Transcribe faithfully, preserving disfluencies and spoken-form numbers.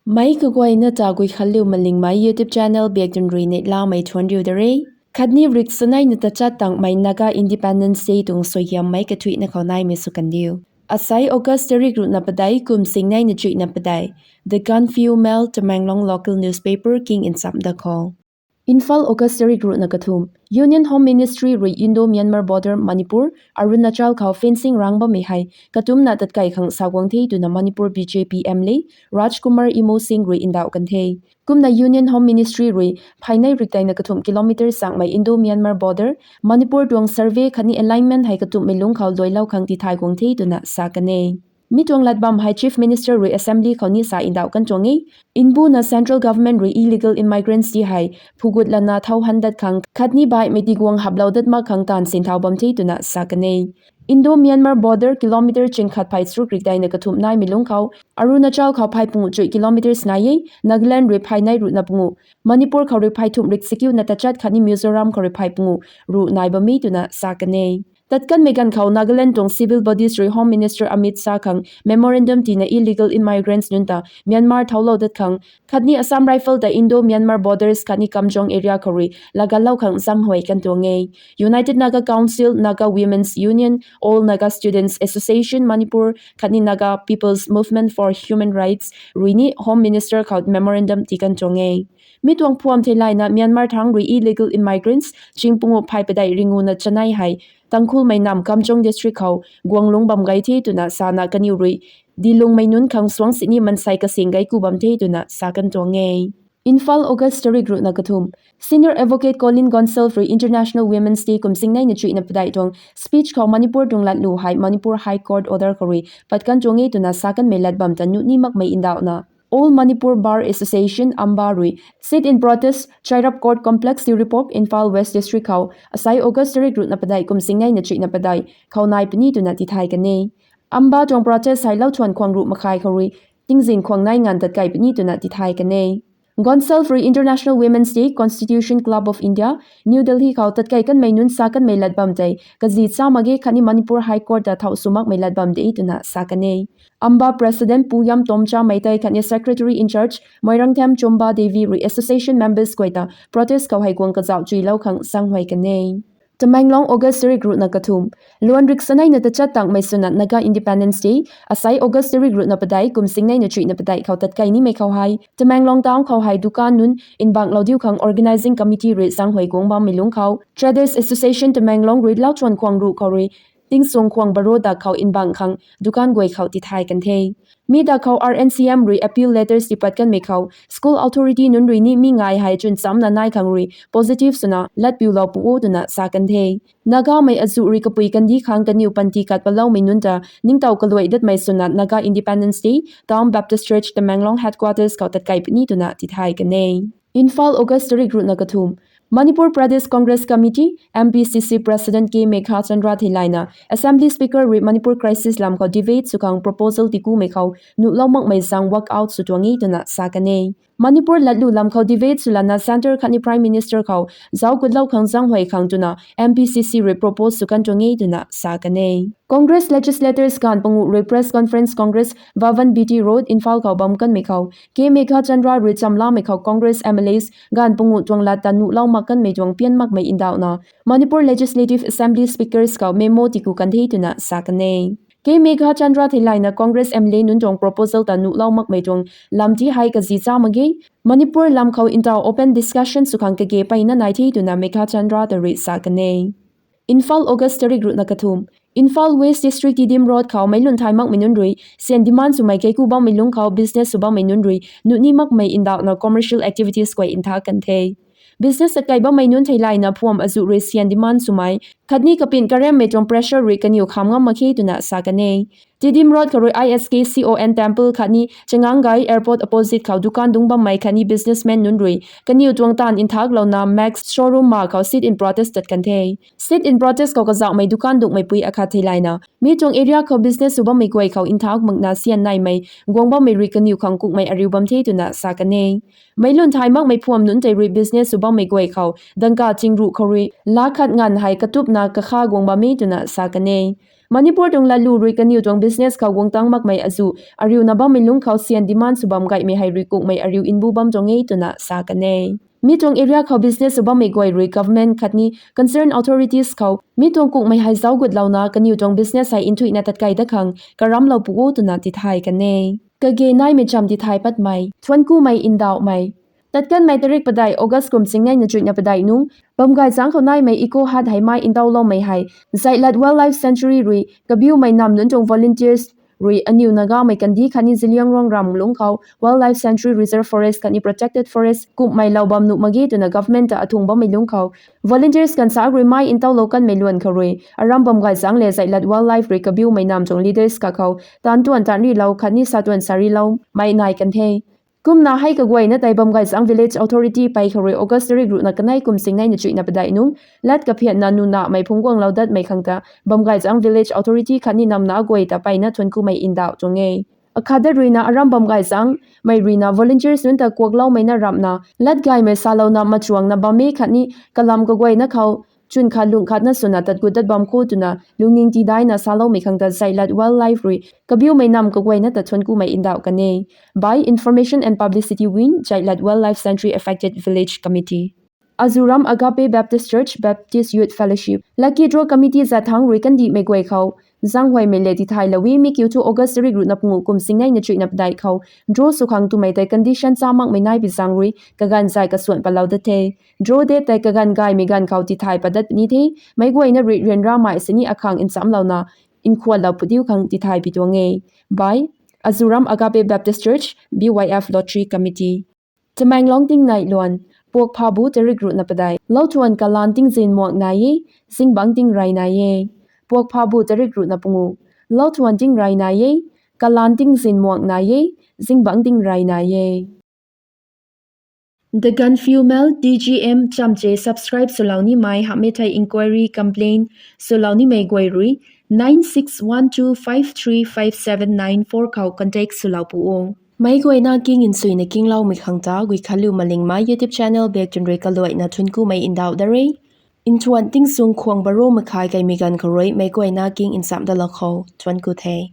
Meic kaguayna ta Guikhanliu Malingmei YouTube channel biak dun rui neihlamei thuanc riu da re. Khatni rik saneina tachat tangmei Naga Independence Day tuang suaihiammei kathuihna khou naimei sw kandiu. Asai August tarik ruhna padeih kum singneina chuihna padeih. The Gaanphiu Mail, Tamenglong local newspaper king nchamc da khou. Imphal, August tarik ruhna kathumh. Union Home Ministry rui Indo-Myanmar border Manipur, Arunachal khou fencing rang bammei hei katumcna tatkai khang sa guang the twna Manipur B J P M L A Rajkumar Imo Singh rui ndauh kan the. Kumna Union Home Ministry rui phaynei rikdeina kathumh kilometer sangmei Indo-Myanmar border Manipur tuang survey khatni alignment hei katumhmei lungc khou luailou khang tithay guang the twna sa kan e. Mi tuang lat bam hei Chief Minister rui Assembly khou ni sa ndauh kan tuang e. Mbuna Central Government rui illegal immigrants ti hei phugut lana thau han dat khang khatni baihmei tiguang haplou dat mak khang taanv sinthau bam the twna sa kan e. Indo-Myanmar border kilometer chingkhat phay charuk rikdeina kathumh naimei lungc khou Arunachal khou phay panguh chuih kilometers nai e, Nagaland rui phaynei ruhna panguh, Manipur khou rui phay thumh rik chakiuna tachat khatni Mizoram khou rui phay panguh ruh nai bam e twna sa kan e. Tat kanmei ganv khou Nagaland tuang civil bodies rui Home Minister Amit Shah khang memorandum tina illegal immigrants nunc ta Myanmar thaulou dat khang khatni Assam Rifle ta Indo-Myanmar borders khatni Kamjong area khou rui lagallou khang zaenghuay kan tuang e. United Naga Council, Naga Women's Union, All Naga Students Association Manipur khatni Naga People's Movement for Human Rights rui ni Home Minister khou memorandum tii kan tuang e. Mi tuang phuam theilayna Myanmar thangc rui illegal immigrants ching panguh phay padeih ringuna chanei hei Tangkhulmei namv Kamjong District khou guang lungc bam gay the twna sana kaniw rui dilungmei nunc khang suang sini mansei kasing gay ku bam the twna sa kan tuang e. Imphal, August tarik ruhna kathumh. Senior Advocate Colin Gonsalves rui International Women's Day kum singneina chuihna padeih tuang speech khou Manipur tuang latlu hei Manipur High Court order khou rui pat kan tuang e twna sa kanmei lat bam ta nuh ni makmei ndauhna All Manipur Bar Association, AMBA rui sit-in protest Chairap Court Complex, Ureipok, Imphal West District khou asai August tarik ruhna padeih kum singneina chuihna padeih khou nai puni twna tithay kan e. AMBA tuang protest hei lauthuan khwang ruh makhai khou rui tingzin khwang nai nganv tatkai puni twna tithay kan e. Gonsalves rui International Women's Day, Constitution Club of India, New Delhi khou tatkai kanmei nunc sa kanmei lat bam tei kazi cha mak ge khatni Manipur High Court ta thau sw makmei lat bam de twna sa kan e. AMBA President Pu Yam Tomcha Meitei khatni Secretary in Charge Moirangthem Chomba Devi rui association members guay ta protest khou hei guang kazauh chuilou khang zaenghuay kan e. Tamenglong, August tarik ruhna kathumh. Luan rik saneina tachat tangmei swna Naga Independence Day, asai August tarik ruhna padeih kum singneina chuihna padeih khou tatkai nimei khou hei Tamenglong town khou hei dukan nunc nbanglou diu khang organizing committee rui zaenghuay guang bammei lungc khou Traders Association Tamenglong rui lauthuan khwang ruh khou rui tingsuang khwang baro dak khou nbang khang dukan guay khou tithay kan the. Mi dak khou R N C M rui appeal letters tipat kanmei khou school authority nunc rui ni mi ngai hei chwn chamna nai khang rui positive swna latpiulou pu o twna sa kan the. Nagamei azuh rui kapui kandih khang kaniw panty kat paloumei nunc ta ningtow kaluai datmei swna Naga Independence Day, Town Baptist Church Tamenglong Headquarters khou tatkai puni twna tithay kan e. Imphal, August tarik ruhna kathumh. Manipur Pradesh Congress Committee, M P C C President K Meghachandra theilayna Assembly Speaker rui Manipur crisis lam khou debate sw khang proposal tikumei khou nuhlou makmei zaeng walk out sw tuang e twna sa kan e. Manipur latlu lam khou debate swlana Centre khatni Prime Minister khou zauc kutlou khang zaenghuay khang twna M P C C rui propose sw kan tuang e twna sa kan e. Congress legislators ganv panguh rui press conference Congress Bhavan B T Road, Imphal khou bam kanmei khou K Meghachandra rui chamlamei khou Congress M L As ganv panguh tuang lat ta nuhlou mak kanmei tuang pian makmei ndauhna Manipur Legislative Assembly Speakers khou memo tiku kan the twna sa kan e. K Meghachandra theilayna Congress M L A nunc tuang proposal ta nuhlou makmei tuang lam ti hei kazi cha mak ge. Manipur lam khou ntaw open discussion sw khang kage peyna nai the twna Meghachandra ta rui sa kan e. Imphal, August tarik ruhna kathumh. Imphal West District Tiddim Road khou meic lun thay makmei nunc rui syan demand swmei keiku bammei lungc khou business sw bammei nunc rui nuh ni makmei ndauhna commercial activities guay ntha kan the. Business akai bammei nunc theilayna phuam azuh rui syan demand swmei khatni kapin karemmei tuang pressure rui kaniw kham ngam mak khe twna sa kan e. Tiddim Road khou rui I S K C O N Temple khatni Changangai Airport opposite khou dukan dungc bammei khatni businessman nunc rui kaniw tuang taanv nthaklouna Max showroom ma khou sit-in protest tat kan the. Sit-in protest khou kazauhmei dukan dungcmeipui akhat theilayna mi tuang area khou business sw bammei guay khou nthak makna syan naimei guang bammei rui kaniw khang kukmei ariu bam the twna sa kan e. Meic lun thay makmei phuam nunc tei rui business sw bammei guay khou dangka chingruh khou rui laa khat nganv hei katupna kakha guang bam e twna sa kan e. Manipur tuang latlu rui kaniw tuang business khou guang tang makmei azuh ariuna bammei lungc khou syan demand sw bam gaymei hei rui kukmei ariu mbu bam tuang e twna sa kan e. Mi tuang area khou business sw bammei guay rui government khatni concerned authorities khou mi tuang kukmei hei zauc gutlouna kaniw tuang business hei nthuihna tatkai dat khang karamlou pu o twna tithay kan e. Kage naimei cham tithay patmei, thuanc kumei ndauhmei. Tat kanmei tarik padeih August kum singnei na chuihna padeih nungc, Bamgaychang khou naimei Eco Hut hei mai ntauloumei hei Zaitlat Wildlife Sanctuary rui kabiumei nam nunc tuang volunteers rui aniw Nagamei kandih khatni Zeliangrong ram lungc khou Wildlife Sanctuary, Reserve Forest khatni Protected Forest kumhmei lou bam nuh mak ge twna government ta athung bammei lungc khou volunteers kansak rui mai ntaulou kanmei luan khou rui aram Bamgaychang le Zaitlat Wildlife rui kabiumei nam tuang leaders kakhou taanv tuan taanc rilou khatni sa tuan sa riloumei nai kan the. Kumna hei kaguayna tei Bamgaychang Village Authority pei khou rui August tarik ruhna kanei kum singnei na chuihna padeih nungc lat kaphianna nunamei phungc guanglou datmei khang ta Bamgaychang Village Authority khatni namna guay ta peyna thuanc kumei ndauh tuang e. Akhat dat ruina aram Bamgaychangmei ruina volunteers nunc ta kuakloumei na ramhna lat gaymei salouna machuangna bam e khatni kalam kaguayna khou chwn khat lungh khatna swna tat gut dat bam kho twna lungning tidaina saloumei khang ta Zaitlat Wildlife rui kabiumei nam kaguayna ta thuanc kumei ndauh kan e. By Information and Publicity Wing, Zaitlat Wildlife Sanctuary Affected Village Committee. Azuram Agape Baptist Church, Baptist Youth Fellowship, Lucky Draw Committee zat thangc rui kandihmei guay khou zaenghuaymei le tithaylou e. Mi kiu thu August tarik ruhna panguh kum singnei na chuihna padeih khou draw sw khang twmei tei condition cha makmei nai bi zaeng rui kaganv zay kasuan palou dat the. Draw date tei kaganv gaymei ganv khou tithay pat dat puni the. Meic guayna rui ryanramei sini akhang nchamlouna nkhuanlou pudiu khang tithay pi tuang e. By Azuram Agape Baptist Church, B Y F Lottery Committee. Tamenglong tingnai luan, puak phabu tarik ruhna padeih, lou thuan kalan tingzin muak nai e, zingbangc tingrey nai e. Puak phabu tarik ruhna panguh, lou thuan tingrey nai e, kalan tingzin muak nai e, zingbangc tingrey nai e. The Gaanphiu Mail, T G M, chamche subscribe swlou nimei hamhmei thei inquiry, complaint swlou nimei guay rui nine six one two five three five seven nine four khou contact swlou pu o. Meic guayna king nsuina kingloumei khang ta Guikhanliu Malingmei YouTube channel bak tun rui kaluaina thuanc kumei ndauh da re. Nthuan tingsung khwang baro makhai kaimei ganv khou rui meic guayna king nchamh dalou khou thuanc ku the.